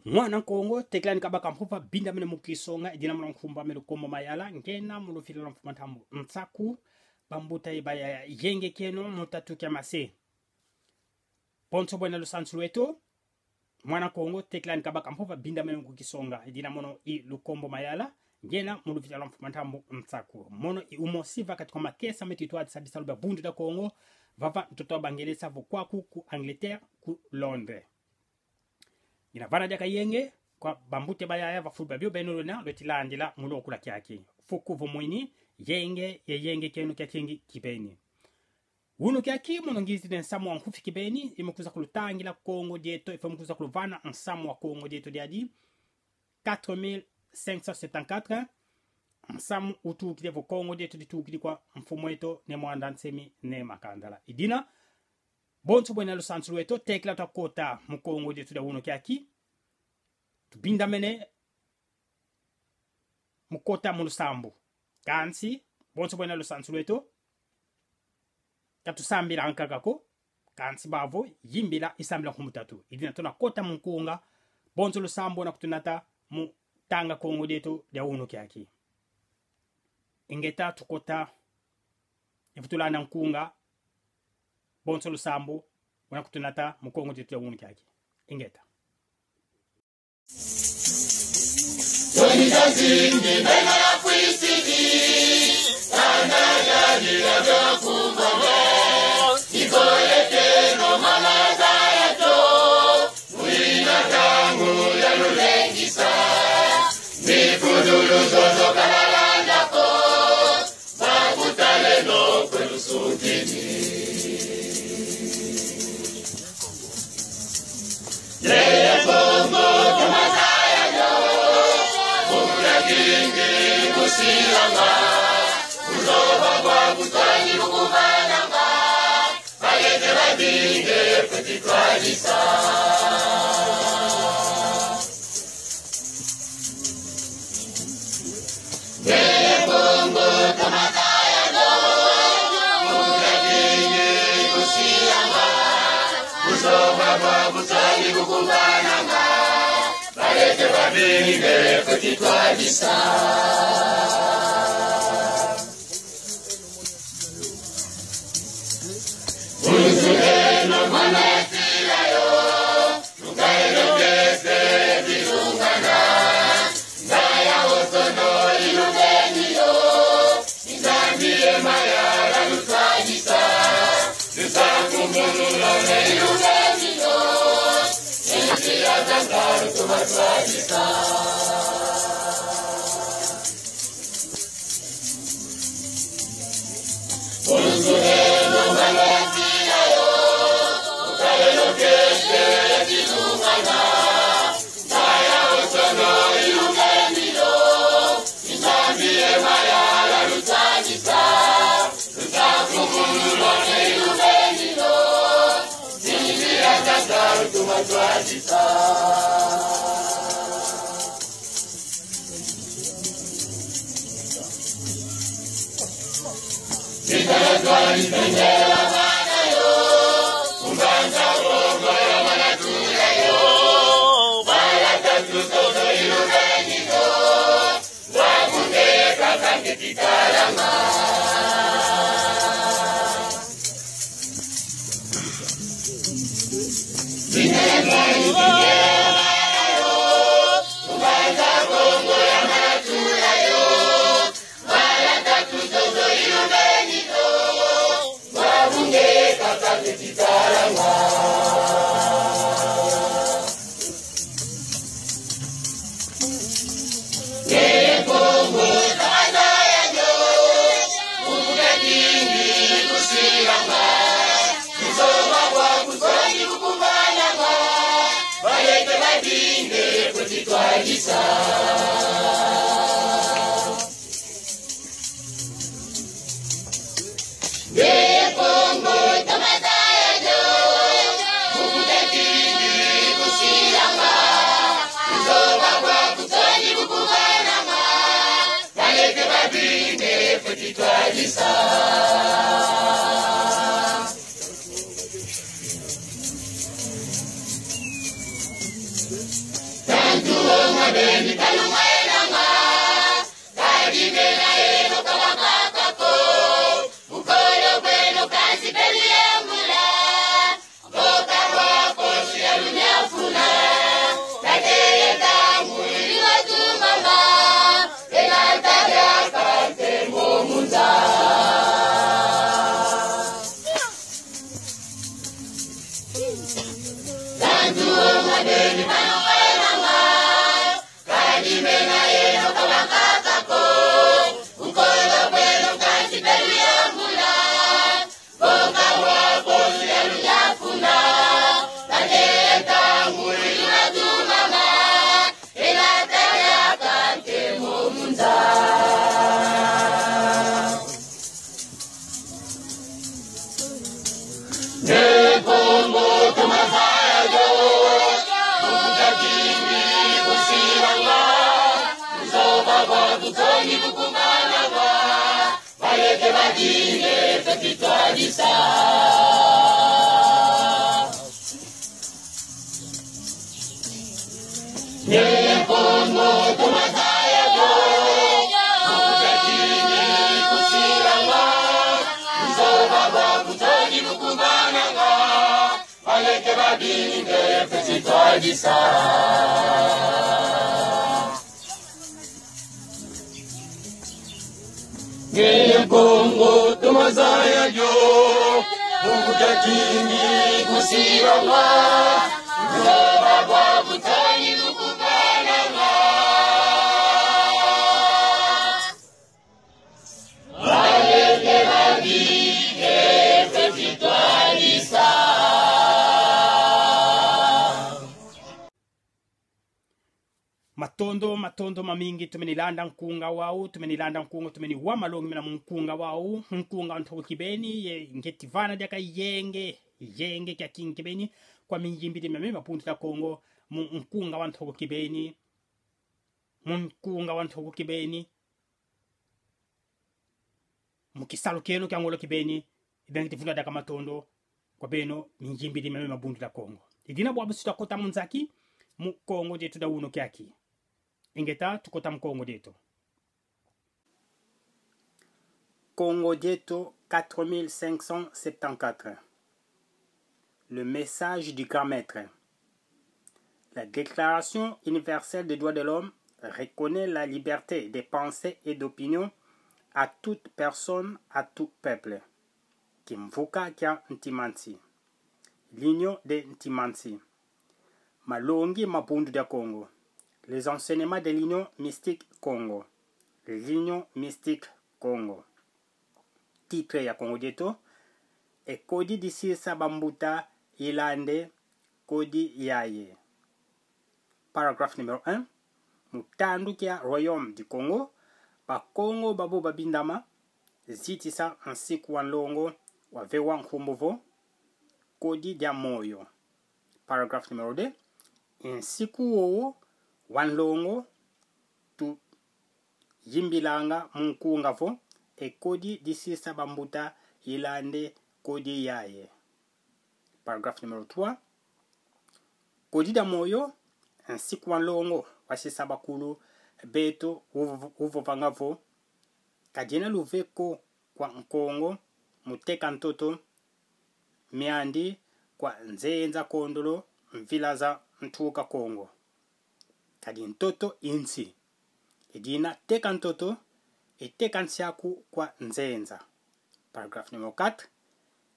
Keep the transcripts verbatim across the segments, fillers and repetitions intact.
Mwana Kongo, tekila ni kabaka mpova, bindamene mu kisonga, i dina mono nkumbu ame Lukombo Mayala, ngiena mu luvila lwa Mfumu a Ntambu Nsaku, bambuta ye bayaya, yenge kieno mu tatu kia mase. Bonso bwena lusansu lweto, Mwana Kongo, tekila ni kabaka mpova, bindamene mu kisonga, i dina mono i Lukombo Mayala, ngiena mu luvila lwa Mfumu a Ntambu Nsaku. Mono i umosi va kati kwa makesa meto itwadisa bisalu bia Bundu dia Kongo, vava ntoto wa Bangelesa vo kwaku ku Angleterre, ku Londres. Ngina vana diaka yenge kwa bambuta ye bayaya va fulu bia bio beno lwena lweti landila mu lokula kiaki. Fuku vo mwini, yenge ye yenge kieno kia kingi kibeni. Wunu kiaki mono ngizidi nsamu wa nkufi kibeni, i mu kwiza kulutangila Kongo dieto, ifo mu kwiza kuluvana nsamu wa Kongo dieto diadi, quatre mille cinq cent soixante-quatre, nsamu utukidi vo Kongo dieto ditukidi kwa mfumu eto Ne Muanda Nsemi Ne Makandala. I dina, bonso bwena lusansu lweto, tekila twakota mu Kongo dieto dia wunu kiaki, tubindamene mu kota mu lusambu. Kansi, bonso bwena lusansu lweto, ka tusambila nkaka ko, kansi bavo, yimbila isambila nkumbu tatu. I dina tuna kota mu nkunga, bonso lusambu na kutunata mu tanga Kongo dieto dia wunu kiaki. Ingeta, tukota, i vo tulanda nkunga, bonso lusambu na kutunata mu Kongo dieto dia wunu kiaki. Ingeta. Toni zazingi bena la fwisidi, kana ya dila ya kumba, ikole kieno mama za ya to, wina tangu ya lulengisa, mifudulu zozo kalalanda ko, bakutaleno kwe lusukini. Yeye Kongo, tamataya yo, muna kingi kusilanga, kuzoba kwa kutwani kukubananga, baleke badinge kutitwadisa. Yeye Kongo, tamataya yo, muna kingi kusilanga, kuzoba kwa kutwani kukubananga, baleke badinge kutitwadisa. Unzuleno mwana ya sila yo, lukaeno kese bilungana, ndaya osono ilubeni yo, Nzambi ye Mayala lutwadisa, lusakumunu lone ilubeni yo, inzila za Nzambi tumatwadisa. Unzuleno mwana ya sila yo, ukaleno kese ya kilungana, ndaya osono ilubeni yo, Nzambi ye Mayala lutwadisa, lusakumunu lone ilubeni yo, inzila za Nzambi tumatwadisa. Baleke badinge kutitwadisa. Nge Kongo, tamataya yo, mu kuta kingi kusilanga, kuzoba kwa kutwani kukubananga, baleke badinge kutitwadisa. Beni kalumwelanga, kadi bena eno kabakaka ko, bukolo bweno kansi beni yambula. Mboka bwa kosi ya lunyafuna, tateye tangu iwa tumama, elata ya kante momunza. Tantu mabeni bano wenanga, kadi mena eno kabakaka ko, ukolo kweno kansi beni yambula. Mboka bwa kosi ya lunyafuna, batele tangu iwa tumama, elata ya kante momunza. Ne Kongo tumazaya yo, kutakini kusilanga, kuzoba kwa kutoni kukumananga, baleke badinge feti twadisa. Ne Kongo tumazaya yo, kutakini kusilanga, kuzoba kwa kutoni kukumananga, baleke badinge feti twadisa. Ne Kongo tumazaya yo, kutakini kusilanga, kuzoba kwa kutoni kukumananga, baleke badinge feti twadisa. Matondo, matondo mamingi, tumeni landa nkunga wau, tumeni landa nkunga, tumeni wa malongi mena mu nkunga wau, nkunga wa ntoko kibeni, ye ngeti vana diaka yenge, yenge kia kingi kibeni, kwa mingimbidi mia mia Mabundu dia Kongo, mu nkunga wa ntoko kibeni, mu nkunga wa ntoko kibeni. Mu kisalu kieno kia ngolo kibeni, i beno ngeti vuna diaka matondo kwa beno, mingimbidi mia mia Mabundu dia Kongo. I dina bwabu si twakota mu nzaki, mu Kongo dieto dia unu kiaki. Ingeta, tukota mu Kongo dieto. Kongo dieto quatre mille cinq cent septante-quatre. Le message du grand maître. La Déclaration universelle des droits de l'homme reconnaît la liberté de pensée et d'opinion à toute personne, à tout peuple. Kimvuka kia Ntimansi. L'Union de Ntimansi. Malongi ma Bundu dia Kongo. Les enseignements de l'Union mystique Kongo. L'Union mystique Kongo. Titre ya Kongo dieto: E kodi disisa bambuta ilande kodi yaye. Paragraphe numéro un. Mu tandu kia Royaume du Kongo, Bakongo babo babindama, zitisa nsiku wa nlongo wa vewa nkumbu vo kodi dia moyo. Paragraphe numéro deux. Nsiku wowo wa nlongo tu yimbilanga mu nkunga vo: E kodi disisa bambuta ilande kodi yaye. Paragraphe numéro trois. Kodi dia moyo, nsiku wa nlongo wasisa bakulu beto uv-, uvovanga vo: Ka diena luve ko kwa Nkongo mu teka ntoto miandi kwa nzenza kondolo mvila za ntuka Kongo. Kadi ntoto i nsi. I dina teka ntoto, i teka nsiaku kwa nzenza. Paragraphe numéro quatre.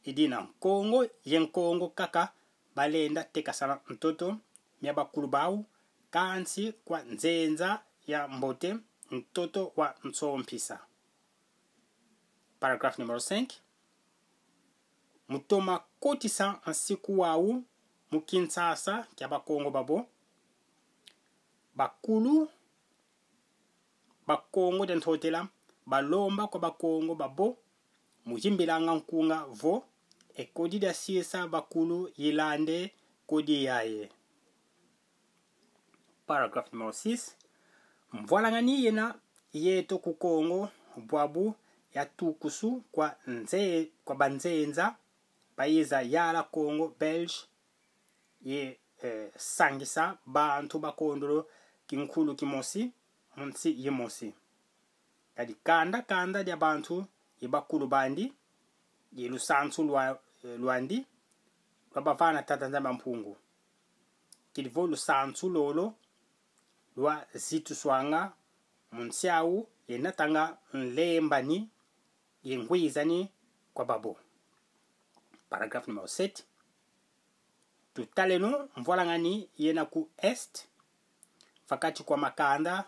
I dina Nkongo ye Nkongo kaka balenda tekasana ntoto mia bakulu bau, kansi kwa nzenza ya mbote, ntoto wa nsompisa. Paragraphe numéro cinq. Mu toma kotisa nsiku wau mu kinsasa kia Bakongo babo, bakulu Bakongo dia Ntotela balomba kwa Bakongo babo mu yimbilanga nkunga vo: E kodi diasisa bakulu ilande kodi yaye. Paragraphe numéro six. Mvwalangani yena yeto ku Kongo, bwabu ya tukusu kwa nze-, kwa banzenza, bayiza yala Congo belge, ye, eh, sangisa bantu ba kondolo kinkulu kimosi, mu nsi yimosi. Kadi kanda kanda dia bantu ye bakulu bandi, ye lusansu lwa, eh, lwandi, lwabavana Tata Nzambi a Mpungu. Kidi vo lusansu lolo lwazituswanga mu nsi awu ye natanga nlembani ye ngwizani kwa babo. Paragraphe numéro sept. Tutaleno mvwalangani yena ku Est, va kati kwa makanda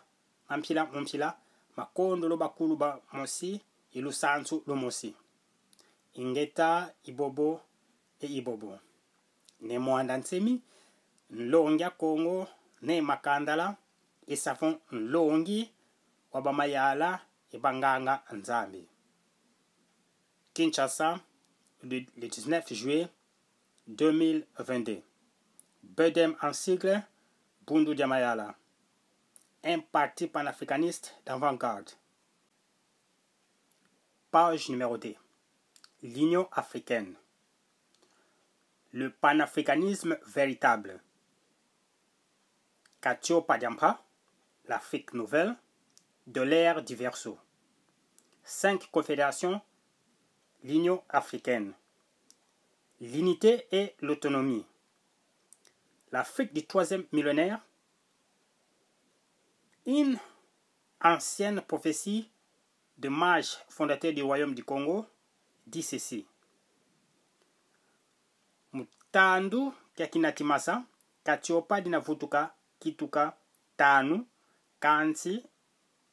ma mpila mu mpila, makondolo bakulu bamosi ye lusansu lumosi. Ingeta, ibobo e ibobo. Ne Muanda Nsemi, nlongi a Kongo, ne Makandala, e Savon, nlongi wa bamayala ye banganga Nzambi. Kinshasa, le, le dix-neuf juillet deux mille vingt-deux. BDM en sigle, Bundu dia Mayala. Un parti panafricaniste d'avant-garde. Page numéro deux. L'Union africaine. Le panafricanisme véritable. Katiopa Diampa, l'Afrique nouvelle, de l'ère du Verseau. Cinq confédérations, l'Union africaine. L'unité et l'autonomie. L'Afrique du troisième millénaire, une ancienne prophétie de mage fondateur du royaume du Kongo dit ceci. Mu tandu kia Kinati Masa, Katiopa dina vutuka kituka tanu, kansi,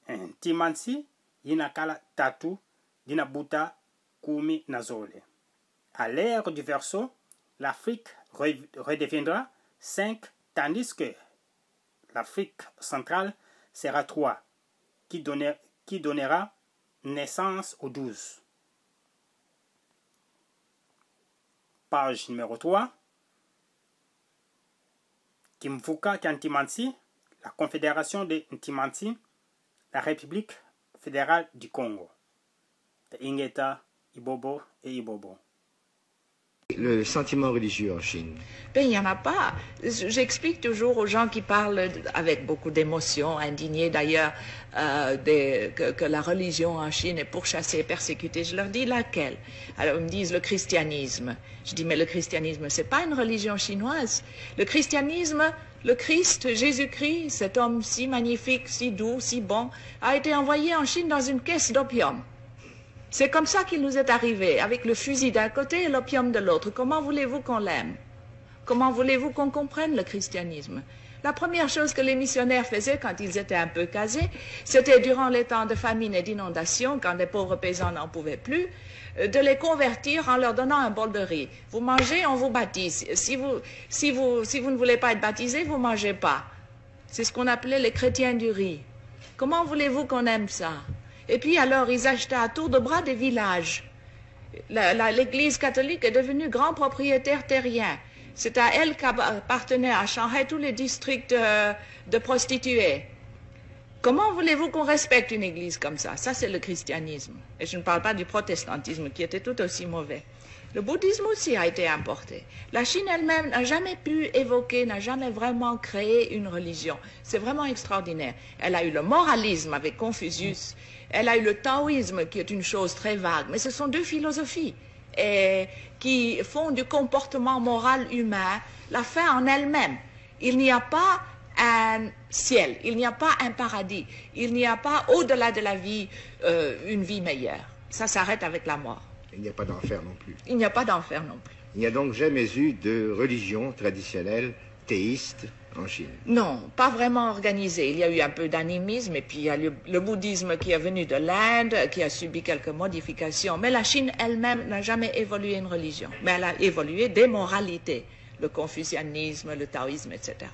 eh, Ntimansi yina kala tatu, dina buta kumi na zole. À l'ère du Verseau, l'Afrique re-, redeviendra cinq, tandis que l'Afrique centrale sera trois, qui donner-, qui donnera naissance aux douze. Page numéro trois. Kimvuka kia Ntimansi, la Confédération de Ntimansi, la République fédérale du Congo. Ingeta, ibobo e ibobo. Le sentiment religieux en Chine. Ben, il n'y en a pas. J'explique toujours aux gens qui parlent avec beaucoup d'émotion, indignés d'ailleurs, euh, de- que, que la religion en Chine est pourchassée, persécutée. Je leur dis laquelle. Alors ils me disent le christianisme. Je dis mais le christianisme, c'est pas une religion chinoise. Le christianisme, le Christ, Jésus-Christ, cet homme si magnifique, si doux, si bon, a été envoyé en Chine dans une caisse d'opium. C'est comme ça qu'il nous est arrivé, avec le fusil d'un côté et l'opium de l'autre. Comment voulez-vous qu'on l'aime ? Comment voulez-vous qu'on comprenne le christianisme ? La première chose que les missionnaires faisaient quand ils étaient un peu casés, c'était durant les temps de famine et d'inondation, quand les pauvres paysans n'en pouvaient plus, euh, de les convertir en leur donnant un bol de riz. Vous mangez, on vous baptise. Si vous, si vous, si vous ne voulez pas être baptisé, vous mangez pas. C'est ce qu'on appelait les chrétiens du riz. Comment voulez-vous qu'on aime ça ? Et puis alors, ils achetaient à tour de bras des villages. La- la- L'Église catholique est devenue grand propriétaire terrien. C'est à elle qu'appartenaient à Shanghai tous les districts, euh, de prostituées. Comment voulez-vous qu'on respecte une église comme ça ? Ça, c'est le christianisme. Et je ne parle pas du protestantisme qui était tout aussi mauvais. Le bouddhisme aussi a été importé. La Chine elle-même n'a jamais pu évoquer, n'a jamais vraiment créé une religion. C'est vraiment extraordinaire. Elle a eu le moralisme avec Confucius. Elle a eu le taoïsme, qui est une chose très vague. Mais ce sont deux philosophies, et qui font du comportement moral humain la fin en elle-même. Il n'y a pas un ciel, il n'y a pas un paradis, il n'y a pas au-delà de la vie, euh, une vie meilleure. Ça s'arrête avec la mort. Il n'y a pas d'enfer non plus. Il n'y a pas d'enfer non plus. Il n'y a donc jamais eu de religion traditionnelle théiste en Chine. Non, pas vraiment organisée. Il y a eu un peu d'animisme, et puis il y a le, le bouddhisme qui est venu de l'Inde, qui a subi quelques modifications. Mais la Chine elle-même n'a jamais évolué une religion. Mais elle a évolué des moralités, le confucianisme, le taoïsme, et cetera.